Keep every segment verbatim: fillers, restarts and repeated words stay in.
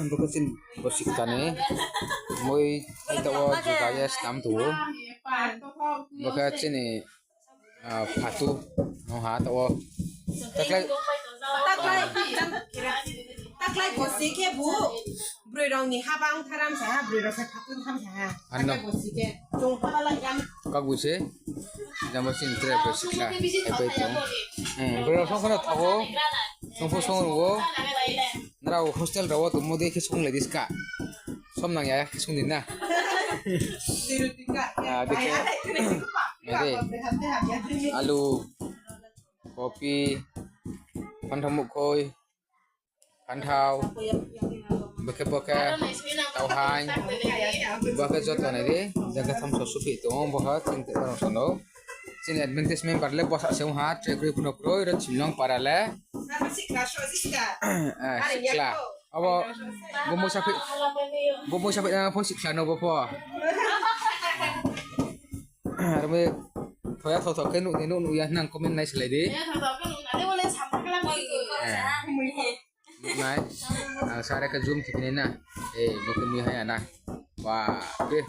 Bo khe chini bosi kta ni mui, ai taoh wo juda ye snam tong ou. Bo khe chini, ah, phatu, no ha taoh wo. Taklai, taklai bosi khe bu broi rao ni haba ong tharam sa ha, broi rao sa phatu tham sa ha. Ano. Taklai bosi khe. Chung haba lai jam. Kak bui se. Jang bo chini tre bosi kta. Ai pai tong. Hmm, broi rao song kheno thago. Song pho song ruh ou. Nrao hostel rao wo tongmo dei khe song lai di ska. Som nang ya khe song di na. Ah, dei khe. Nai di. Alu, kopi, phanthao muhkhoi, phanthao, bo khe, bo khe, tauhaing, bo khe joto nai di, jang khe thamso suphi tong ou, bo khe chini tei rao sono. Chini advantage member le bsa se ong ha, tre kroi phuno kroi, ro Chimlong para le. Eh, sikla. Abo, bo mui saphi, bo mui saphi na pho sikla no bo pho. Aro mui thoya thothok khe nuh ni nuh nuh ya nang comment nai salai di. Nai. Ang sare khe zoom khe phinai na. Eh, bo khe mui hai ya na. Wa, ke.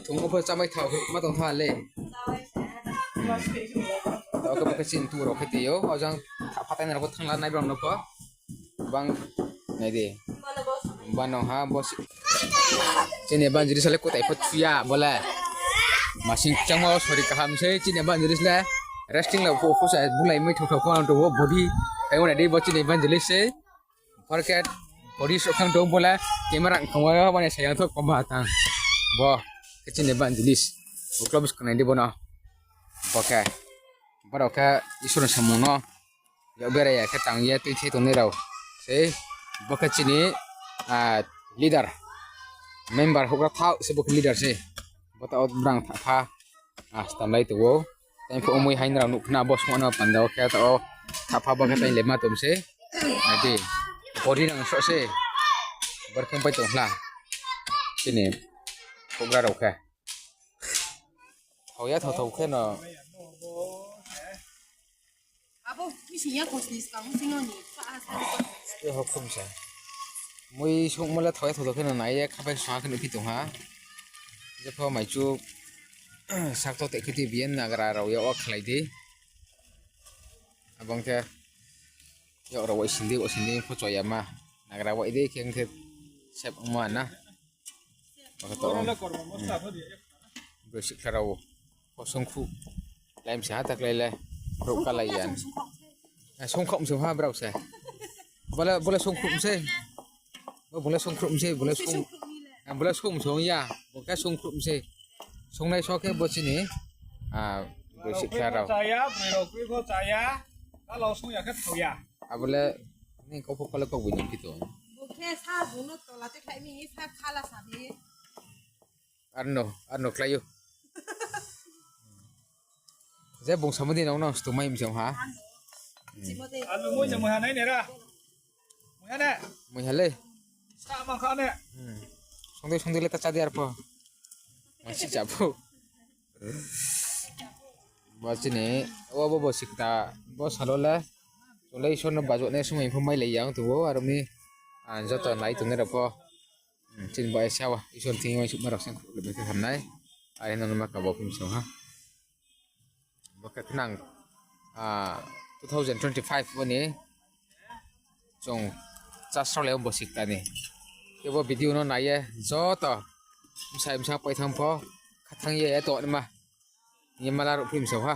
Thung pho chamai thao ma tong tha le. Tao khe bo khe chini tu rao khe tei ou. Ojang tha phatai na rao pho thangla nai bram no pho. Bang nai di. Bano ha bo si. Chini evangelist le kutai pho chuya bo le. Masing kchangmo sori kaham se chini evangelist le. Wrestling le phu phu sa bulai mui thok thok pho tong ou body. Tei wana di bo chini evangelist se. Pharket body sok thang tong bo le. Camera khong wo bo ni sayang thok koma tang. Bo khe chini evangelist. Bo club is kanai di bo no. Bo khe. Borao khe Isor ni samung no. Yak berai ya khe tang ye tuithai tongnai rao. Sei, bo khe chini, ah, leader. Member houhgra thaoh se bo khe leader se. Bo taoh brang thapha, ah, stamlai tong ou. Tei pho mui hai nrao nuh khna bo sungma no panda wo khe taoh thapha bo khe tei lema tong se. Nai di. Body nang soh se. Bor khe pai tong hla. Chini houhgra rao khe. Thao ya thao thao khe no. Abo, mui sing ya kosni skang, mui sing ya ni, pa asa ni kosni. Tei hok khum sa. Mui sungmo le thao ya thao thao khe no nai ye, khapai sung ha khe nuhphi tong ha. Jepho maichu, sak to te khe ti biyan nagra rao ya wa khlai di. Abang khe, ya rao wa sindi, wa sindi pho choya ma. Nagra wa di khe khe sep ma na. Baka to, hmm. Broi sikhla rao. Bo songkhruh. Laim se ha taklai le. Khruh kalai ya. Eh, songkhruh mse ha brao se. Bole, bole songkhruh mse. Bo bole songkhruh mse, bole song. Eh, bole song mse ya. Bo khe songkhruh mse. Songnai so khe bo chini. Ah, broi sikhla rao. Chaya, broi rao kroi pho chaya. Kala song ya khe thao ya. Abo le, ni kau pho kala kau bui nang kito. Bo khe sa bung no tola te khlai mi, sa khala sa mi. Arno, arno klái ou. Je bung samo di nang nang stumai msong ha. Ano moi je moi ha nai nera. Moi ha ne. Moi ha le. Sa mang kha ne. Hmm. Songdei songdei le ta chá di arpho. Masi chaphu. Bo chini, o bo bo sikta, bo salo le. Tolei Isor no bajo ne sumai pho mai lai yang tubo, aro ni, ah, joto nai tongnai rao pho. Hmm, chini bo aisa wa, Isor thing yo suhma rao seng khruh le khe hamnai. Are no ma ka bo phim song ha. Bo khe thnang, ah, two thousand twenty-five bo ni chung chasrao le bo sikta ni. Khe bo video no nai ye joto bsai bsa paithang pho khathang ye to ma. Ye mala ruh phim song ha.